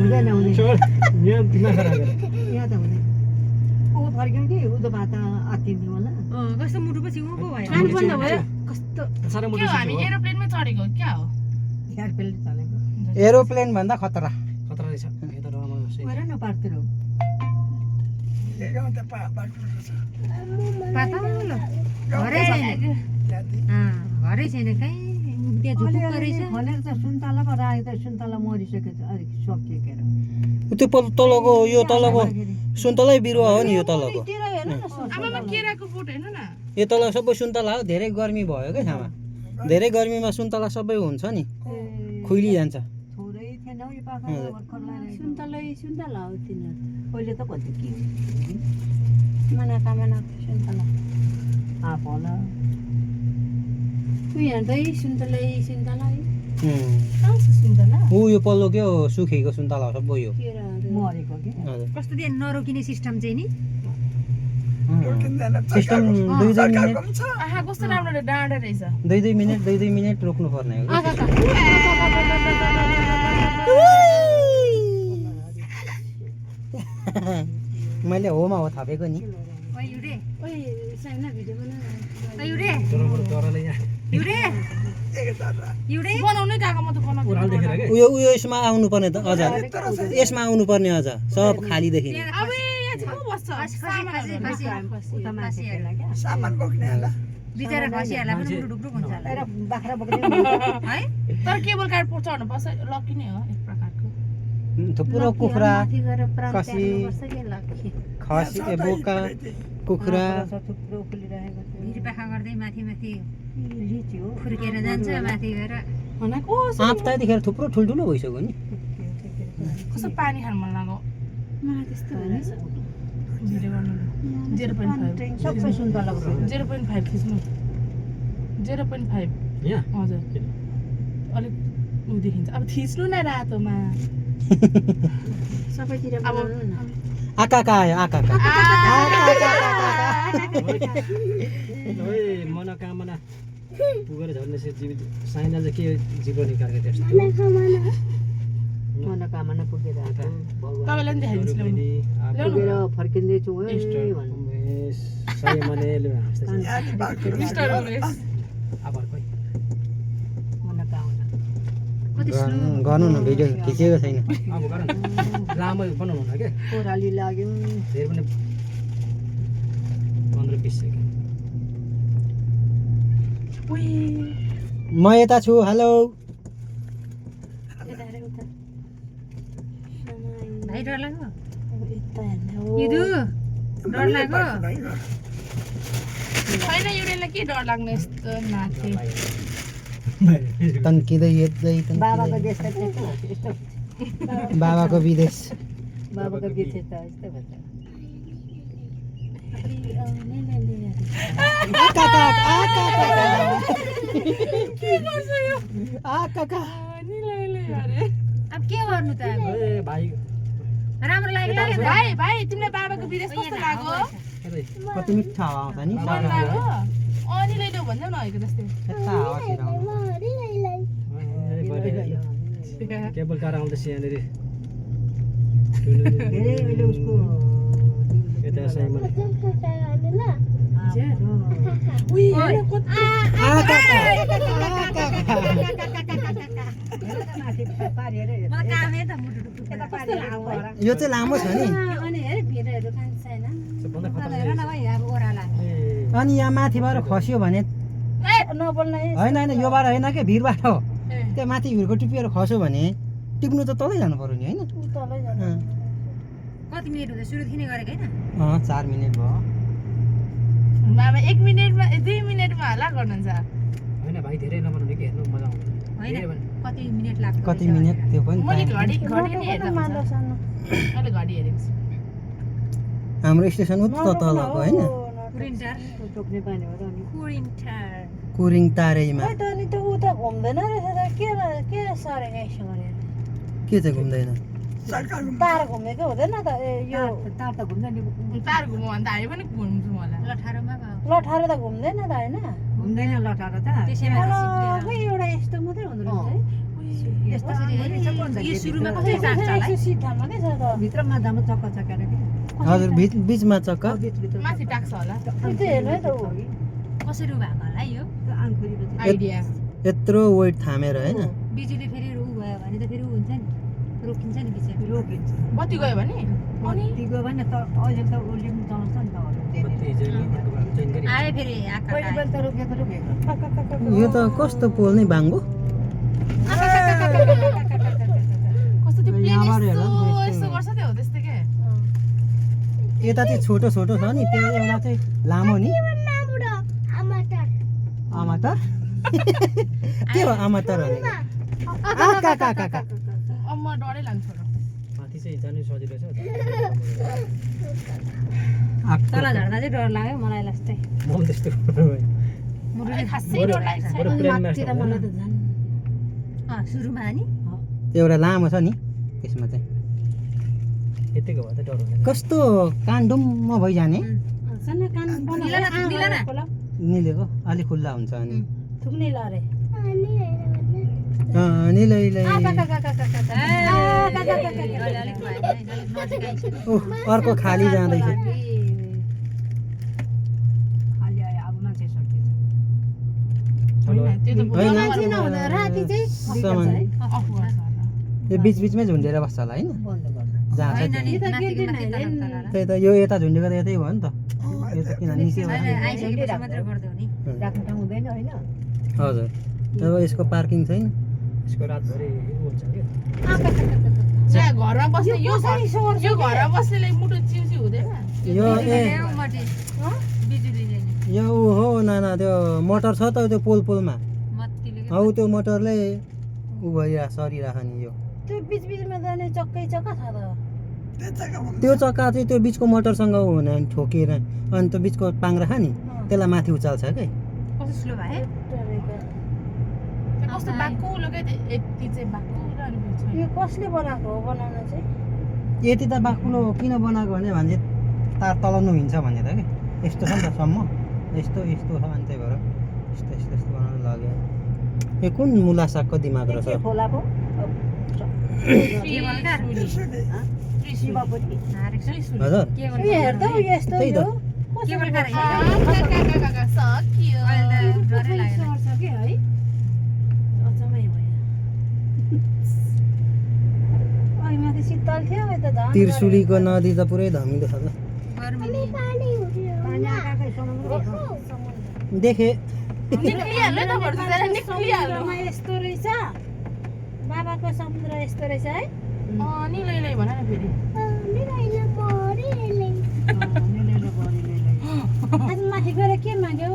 हुँदैन हुने यहाँ नखरा गरे यहाँ त हुँदैन ऊ फर्क्यौँ कि ऊ त भात अत्तिन्थ्यो होला कस्तो मुटु पछि ऊ पो भयो खानु पनि भयो कस्तो सारा के मोटो हो हामी एरोप्लेनमै चढेको हो क्या हो एयरप्लेन चलेको एरोप्लेन भन्दा खतरा खतरा रहेछ यो त रमाइलो छ हेर न पार्तिर पातलो घरै छैन घरै छैन कहीँ त्यहाँ झुक्क रहेछ भनेर त सुन्तलाको राखेको त सुन्तला मरिसकेको छ अलिक सकिएकेर त्यो तलको यो तलको सुन्तलै बिरुवा हो नि यो तलको आमामा केराको बोट हेर्नु न यो तल सबै सुन्तला हो धेरै गर्मी भयो क्या छामा धेरै गर्मीमा सुन्तला सबै हुन्छ नि खुइलिजान्छ थोरै थिएन हौ यो पाखा भर्खर लगाएर सुन्तला हो तिनीहरू पहिले त कति के मनोकामना सुन्तला आँप होला उयो हेर्दै सुन्तला है कहाँ छ सुन्तला ऊ यो पल्लो के हो सुखेको सुन्तला हो सबै यो केराहरू मरेको कि हजुर कस्तो त्यहाँ नरोकिने सिस्टम चाहिँ नि सिस्टम 2-2 मिनेट आहा कस्तो राम्रो डाँडा रहेछ 2-2 मिनेट रोक्नु पर्ने हो मैले होमा हो थपेको नि बनाउनै गएको म त बनाउँछु उराल देखेर के उयो यसमा आउनु पर्ने त अझ यसमा आउनु पर्ने अझ सब खाली देखिने अब यहाँ चाहिँ को बस्छ सामान बोक्ने होला बिचरा खसीहरूलाई पनि डुकडुक हुन्छ होला तर बाख्रा बोक्ने है तर केबल कार चढ्नु पर्छ लकी नै हो एक प्रकारको थुप्रो कुखुरा माथि गएर प्राण खसी त्याग्नुपर्छ के लक्की खसी बोका कुखुरा थुप्रो खुलिरहेको थियो भिरपाखा गर्दै माथि लिची हो फुर्केर जान्छ माथि गएर भनेको आँप त यतिखेर थुप्रो ठुल्ठुलो भइसक्यो नि कस्तो पानी खानु मन लाग्यो मलाई त्यस्तो होइन भिडियो गर्नु 0.5 सबै सुन्तला बोक्छ 0.5 खिच्नु 0.5 यहाँ हजुर अलिक उ देखिन्छ अब थिच्नु न रातोमा सबैतिर अब बनाउनु न आकाका आयो आकाका ओए मनोकामना पुगेर झर्ने जीवित साइना चाहिँ के जीवन निकालेको त्यस्तो मनोकामना पुगेर आएको तपाईँलाई पनि देखाइदिन्छु ल्याउनु पुगेर फर्किँदैछु है उमेश सही मने लु हाँस्दै मिस्टर उमेश आभार खोइ मनोकामना कति स्लो गर्नु न भिडियो खिचेको छैन अब गर न लामो बनाउनु न के ओह्राली लाग्यो धेरै पनि 15-20 सेकेन्ड म यता छु हेलो भाइ डर लाग्यो इदु डर लाग्यो छैन युरेनलाई के डर लाग्ने यस्तो माथि तन्किँदै यत्दै बाबाको तन्किँदै देश त त्यस्तो हो, यस्तो बाबाको विदेश बाबाको देश त यस्तै भन्छ अब के गर्नु त अब ए भाइ राम्रो लाग्यो भाइ भाइ तिमीलाई बाबाको विदेश कस्तो लाग्यो कति मिठो हावा आउँछ नि मन लाग्यो अनि ल्याइदेऊ भन्दै नभएको जस्तै यता हावा छिराउँछ केबल कार आउँदैछ यहाँनिर धेरै अहिले उसको यता साइमन मलाई कामै त मुटु यो चाहिँ लामो छ नि अनि हेर भिडहरू खान्छ छैन सबभन्दा खतरा हेर न भाइ अब ओह्राला अनि यहाँ माथिबाट खस्यो भने नबोल्न होइन होइन योबाट होइन के भिरबाट हो त्यहाँ माथि भिरको टिपेर खस्यो भने टिप्नु त तलै जानु पर्यो नि होइन कति मिनट हुँदा सुरुदेखि नै गरेको होइन 4 मिनेट भयो मामा 1 मिनेटमा 2 मिनेटमा हल्ला गर्नुहुन्छ होइन भाइ धेरै नबनाउने के हेर्नु मजा आउँछ होइन कति मिनट लाग्छ कति मिनेट त्यो पनि मैले टाइम। घडी घडी नै हेर्दा हुन्छ मैले घडी हेरेको छु हाम्रो स्टेसन उता तलको होइन कुरिन्टार टोक्ने पानी हो र अनि कुरिन्टार कुरिङ तारैमा त अनि त उता घुम्दैन रहेछ त के सरेको यसो गरेर के चाहिँ घुम्दैन तार घुमेको हुँदैन त यो तार त घुम्दैन नि तार घुमो भन्दा हामी पनि घुम्छौँ होला लठारोमा भयो लठारो त घुम्दैन त होइन घुम्दैन लठारो त त्यसैमा एउटा यस्तो मात्रै हुँदो रहेछ है यस्तो कसरी आँगुरी छ भन्दा यो सुरुमा कसरी काट्छ होला है? भित्रमा जानु चक्का चक्का रे हजुर बिचमा चक्का भित्र माथि टाक्छ होला कसरी भएको होला है यो आँखुरीको चाहिँ आइडिया यत्रो वेट थामेर होइन बिजुली फेरि उ भयो भने त फेरि उ हुन्छ नि रोकिन्छ नि बिचमा रोकिन्छ बत्ती गयो भने अनि ती गयो भने त अहिले त उसले पनि चलाउँछ नि त अरू बत्ती हिजो लिएको भए चेन्ज गरी आयो फेरि आँखा पहिले पहिले त रोकेको यो त कस्तो पोल नै बाङ्गो कस्तो त्यो प्लेन यहाँबाट हेर्दा नि यस्तो यस्तो यस्तो गर्छ त्यो हो त्यस्तै के यता चाहिँ छोटो छोटो छ नि त्यो एउटा चाहिँ लामो नि आमातर के हो आमातर भनेको अम्मा डरै लाग्छ र माथि चाहिँ जानु सजिलो छ तल झर्दा चाहिँ डर लाग्यो मलाई लास्टै म पनि त्यस्तो मलाई खासै डर लाग्छ बरु प्लेन मास्टर मलाई त झन् सुरुमा नि त्यो एउटा लामो छ नि त्यसमा चाहिँ यतिको भए त डर हुँदैन कस्तो कान डुम्म भइजाने सानो कान निला न निलेको अलिक खुल्ला हुन्छ अनि थुक्नै लरे निलै अर्को खाली जाँदैछ खाली आयो अब मान्छे सकिन्छ होइन त्यो त होइन। राति चाहिँ सामान अफ गर्छ होला यो बिचबिचमै झुन्डेर बस्छ होला होइन बन्द गर्छ जहाँ छ होइन त्यहाँ। नि माथि माथि तल तल त्यही त यो यता झुन्डेको त यतै भयो नि त यो त किन निचे भयो आइसकेपछि मात्रै गर्दै हो नि राख्नु ठाउँ हुँदैन होइन हजुर अब यसको पार्किङ छैन यसको रातभरि हुन्छ कि जहाँ घरमा बस्ने यो घरमा बस्नेले मुटु चिउचिउ हुँदैन यो ए मटी बिजुलीले नि यो ऊ हो नाना त्यो मोटर छ त त्यो पोलमा मत्तीले के हौ त्यो मोटरले ऊ भइरहेको सरिरहेको नि यो त्यो बिच बिचमा जाने चक्कै चक्का छ त त्यो चक्का चाहिँ त्यो बिचको मोटरसँग ऊ हुने ठोकेर अनि त्यो बिचको पाङ्ग्रा नि त्यसलाई माथि उचाल्छ क्या कस्तो स्लो भयो कस्तो बाक्कुलो के यति चाहिँ बाक्कुलो अनि फेरि छैन। यो कसले बनाएको हो बनाउन चाहिँ यति त बाक्लो किन बनाएको भने चाहिँ तार तलाउनु हिँड्छ भनेर क्या यस्तो छ नि त सम्म यस्तो यस्तो छ अनि त्यही भएर यस्तो यस्तो यस्तो बनाउनु लाग्यो यो कुन मुला सागको दिमाग रहेछ के खोलाको केबल कार शिवपट्टि हजुर केबल हेर्दा यस्तो त्यही त यो केबल कार सक्यो अहिले त डरै लागेन सर्छ के है अचम्मै भयो अहिले माथि शीतल थियो यता झन् त्रिशुलीको नदी त पुरै धमिलो छ त गर्मी नि पानी आएकै समुद्र देखेँ निक्लिहाल्यो त भर्दै निक्लिहाल्यो समुद्रमा यस्तो रहेछ बाबाको समुद्र यस्तो रहेछ है निलै भन न फेरि आज माथि गएर के माग्यौ